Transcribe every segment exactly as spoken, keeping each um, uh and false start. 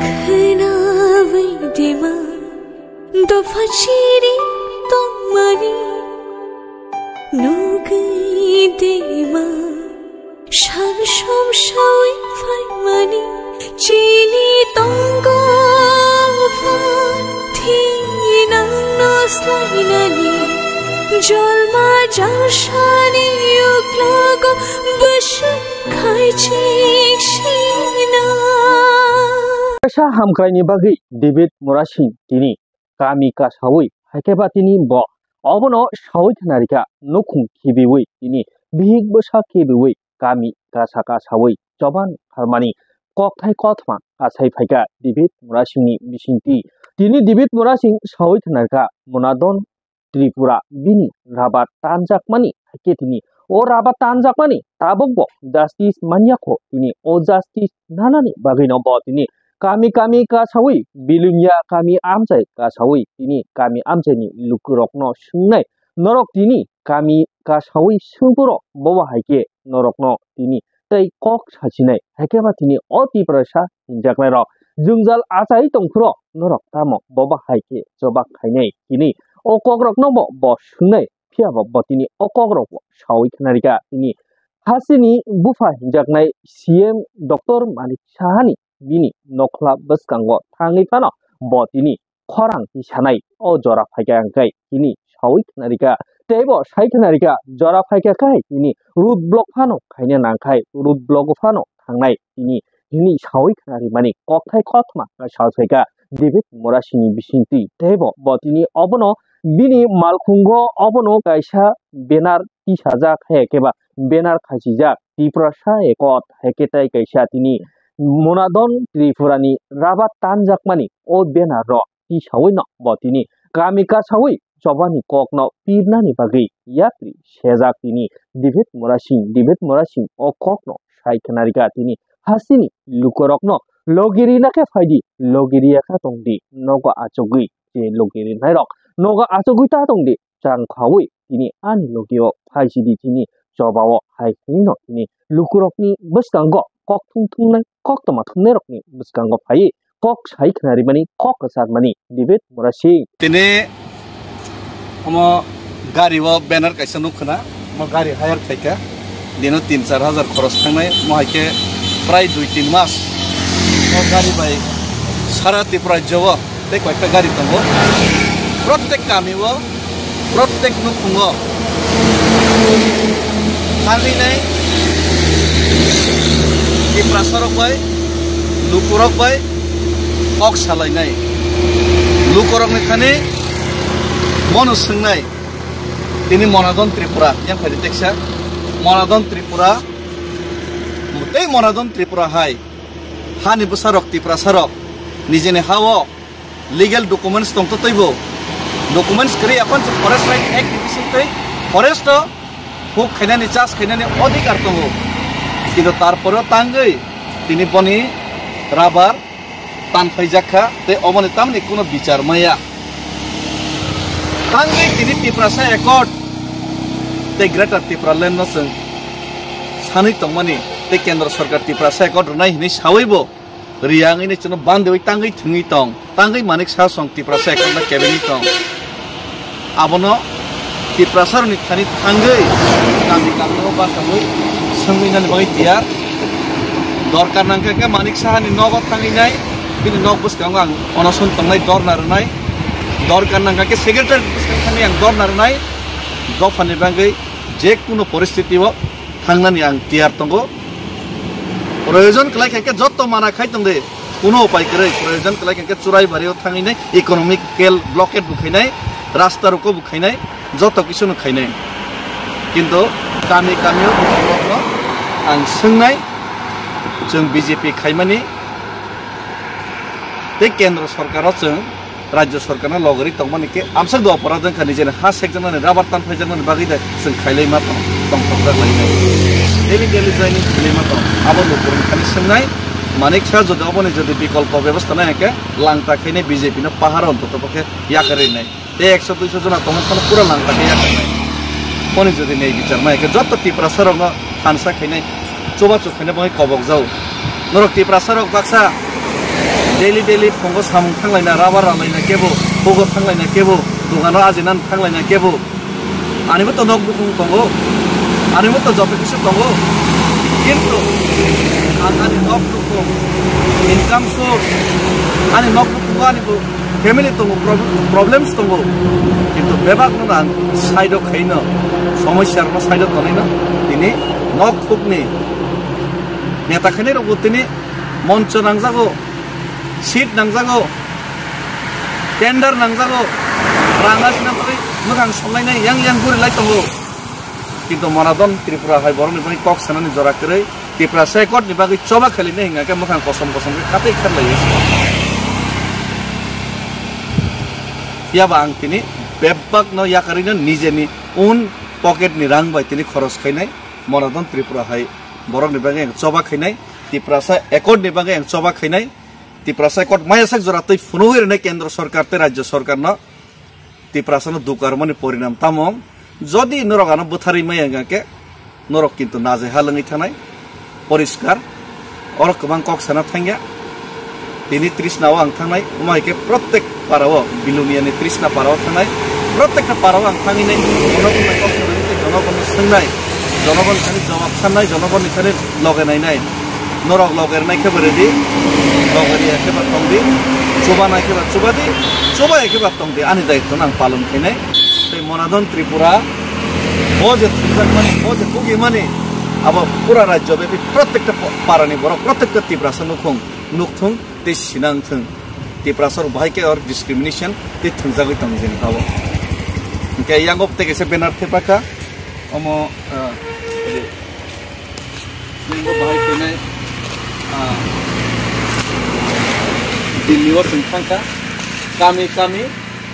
Khwnawi dema dopha chiri tongmani, nugwi dema sal som sawi phaimani, chini tongo phan thinangno slainani, jolma jalsani uklogo bwswk khaichik sina. Kaisa hamkraini bagwi David Murasing tini kami kasawi, haikhe ba tini bo obono sawi khna rikha, nukhung khibiwi tini bihik bwsa khibiwi kami kasa kasawi choban kharmani kokthai kothoma kasai phaikha David Murasingni bisingtwi. Tini David Murasing sawi khna rikha, Monadon Tripura bini rabar tanjakmani, haikhe tini o rabar tanjakmani tabukbo justice manyakho, tini o justice nanani bagwino bo tini kami kami kasawi, Bilunya kami amchai kasawi tini kami amchaini lukurokno swngnai, norok tini kami kasawi swngphuru bobo haikhe norokno tini tei kok sachinai, haikhe ba tini o Tiprasa hinjaknairok jwngjal achai tongphuru norok tamo bobo haikhe chobak khainai tini o kokrokno bo bo swngnai, phiyaba bo tini o kokrokbo sawi khna rikha tini hasteni bupha hinjaknai C M Doctor Manik Sahani bini nokhla bwskango thangwi phano bo tini khorang tisanai o jora phaikha hwnkhe tini sawi khna rikha. Teibo sai khna rikha, jora phaikha khai tini road block phano khaina nangkhai, road block phano thangnai tini hini sawi khna rimani kokthai kothoma sawi phaikha David Murasingni bisingtwi. Teibo bo tini obono bini malkhungo obono kaisa banner tisajak, hai khe ba banner khachijak Tiprasa Accord, hai khe tei kaisa tini Monadon Tripurani rabar tanjakmani o banner rok tisawino bo tini kami kasawi chobani kokno pirnani bagwi yapri sejak tini David Murasing, David Murasing o kokno sai khna rikha tini hasteni lukurokno logi rina khe phaidi, logi riya khe tongdi, nogo achugwi je logi rinairok nogo achugwi ta tongdi, chang khaui tini ani logio phaisidi tini chobao hai hinwi no tini lukurokni bwskango kok thung thungnai, koktwma thungnairokni bwskango phaiwi kok sai khna rimani, kok kwcharmani David Murasing. Tini omo gari o banner kaisa nukha na, omo gari hire khaikha, dino tin char hajar khoros thangnai, omo hai khe prai dui tin mas o gari bai sara Tripura rajyo o tei koyekta gari tongo. Protek kami o, protek nukhungo thangwi nai Tiprasa rok bai, lukurok bai kok salainai. Lukurokni thani bono swngnai, tini Monadon Tripura, yang phai di teksa, Monadon Tripura, tei Monadon Tripura hai hani bwsarok, Tiprasarok nijini ha-o legal documents tongtotwibo, documents kwrwi aphano se Forest Right Act ni bisingtwi forest o huk khainani, chas khainani odhikar tongo, kintu tarpore tangwi tini boni rabar tanphaijak kha, tei oboni tamni kuno bichar maya. Tangwi tini Tiprasa Accord tei Greater Tipraland no chwng sanwi tongmani tei Kendra Sarkar Tiprasa Accord rwnai hinwi sawibo riyangwi ni chwngno bandewi tangwi thwngwi tong, tangwi Manik Saha song Tiprasa Accord no kebengwi tong. Abono Tiprasarokni thani thangwi kami kamio bachangwi swngwi nani bagwi tiyar. Dorkar nangkha khe Manik Sahani nogo thangwi nai, bini nok bwskango ang onoson tongnai, dorna rwnai. Dorkar nangkha khe secretary bwskang thangwi ang dorna rwnai. Dophani bagwi je kuno poristiti o thangnani ang tiyar tongo. Proyojon kwlai kha khe jotto mana khai tong de, kuno upai kwrwi. Proyojon kwlai kha khe Churaibari o thangwi nai economical blockade bo khainai, rasta roko bo khainai, jotto kisu no khainai. Kintu kami kami o borokno ang swngnai, chwng B J P khaimani tei Kendra Sarkar o chwng Rajya Sarkar no logori tongmani khe amswk do oporadh wngkha, nijeni ha sekjaknani, rabar tan phaijaknani bagwi de chwng khailai ma tong, tongthokjak lai nai. Daily daily joining khailai ma tong. Abo lukurokni thani swngnai, Manik Saha jodi oboni jodi bikolpo bebostha nai hwnkhe langta khainai, B J P no pahar ontoto pokhe yakarwi nai. Tei ekso duiso jona tongma phano pura langta khe yakarnai. Boni jodi nei bichar ma hwnkhe jotto Tiprasa rokno thansa khainai, chubachu khainai bagwi kobok jao. Norok Tiprasa rok baksa Daily daily phungo samung thanglaina, rubber ralaina kebo, hugo thanglaina kebo, dukano ajinani thanglaina kebo. Anibo to nok bukhung tongo, anibo to joto kisa tongo. Kintu ang ani nok bukhung, income source, ani nok bukhungo ani bo family tongo, prob-, problems tongo. Kintu bebak no ang side o khaino, somosya rokno side o tonaino, tini nok thukni neta khainai rokbo tini moncho nangjago, seat nangjago, tender nangjago, rang asina bagwi mwkhang songlai nai yang yang guri lai tongo. Kintu Monadon Tripura hai borokni bagwi kok sanani jora kwrwi, Tiprasa Accord ni bagwi choba khali nai hingkha khe mwkhang kosom kosom khe katwi kharlai. Phiya ba ang tini bebak no yakarwi no nijeni own pocket ni rang bai tini khoros khainai, Monadon Tripura hai borokni bagwi ang choba khainai, Tiprasa Accord ni bagwi ang choba khainai, Tiprasa Accord maya sak jora twi phunugwi rwnai Kendra Sarkar tei Rajya Sarkar no. Tiprasa no dukarmani porinam tamo wng? Jodi norok ano bwtharwi maya wngkha khe, norok kintu najai ha lwngwi thanai, poriskar. Oro kwbang kok sana thangya. Tini Trishna o ang thangnai, omo hai khe protek para o, Bilonia ni Trishna para o thangnai, protekta para o ang thangwi nai, jonogon bai kok sanai, jonogon ni swngnai, jonogon thani jawab sannai, jonogon ni thani loge nainai. Norok loge rwnai khe bo ready, loge riya khe ba tong di, chubanai khe ba chuba di, chubaya khe ba tong di, ani daitto no ang palon khainai. Tei Monadon Tripura, bo je thumjakmani, bo je kugimani, abo pura rajyo bepi protekta pa-, parani borok, protekta Tiprasa nukhung, nukthung tei sinang thung. Tiprasa rok bahai khe or discrimination tei thwngjagwi tong jeni abo. Hingkhe yango tei kaisa banner thepakha, omo, ah, Nini bo bahai khainai, ah, Delhi o chwng thangkha. Kami kami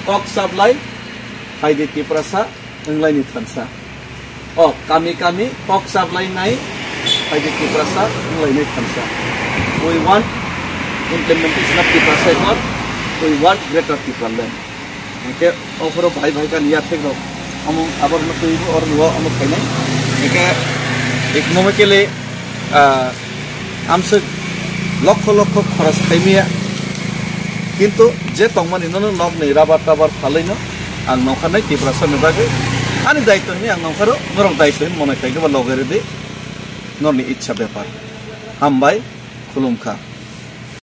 kok chaplai, phaidi Tiprasa wnglaini thansa. O, kami kami kok chaplai nai, phaidi Tiprasa wnglaini thansa. We want implementation of Tiprasa Accord, we want Greater Tipraland. Hingke ophoro bahai bahai kani yathek rok. Omo aborno twi bo oro nuo omo khainai. Hingke economically, ah, amswk lokho lokho khoros khaimaya. Kintu je tongmani nono nokni rabar tabar phalwino ang nongkha nai Tiprasa ni bagwi. Ani daitto hini ang nongkharo, norok daitto hini monai khaikhe ba loge rwdi. Norni ichha bepar. Hambai, khulumkha.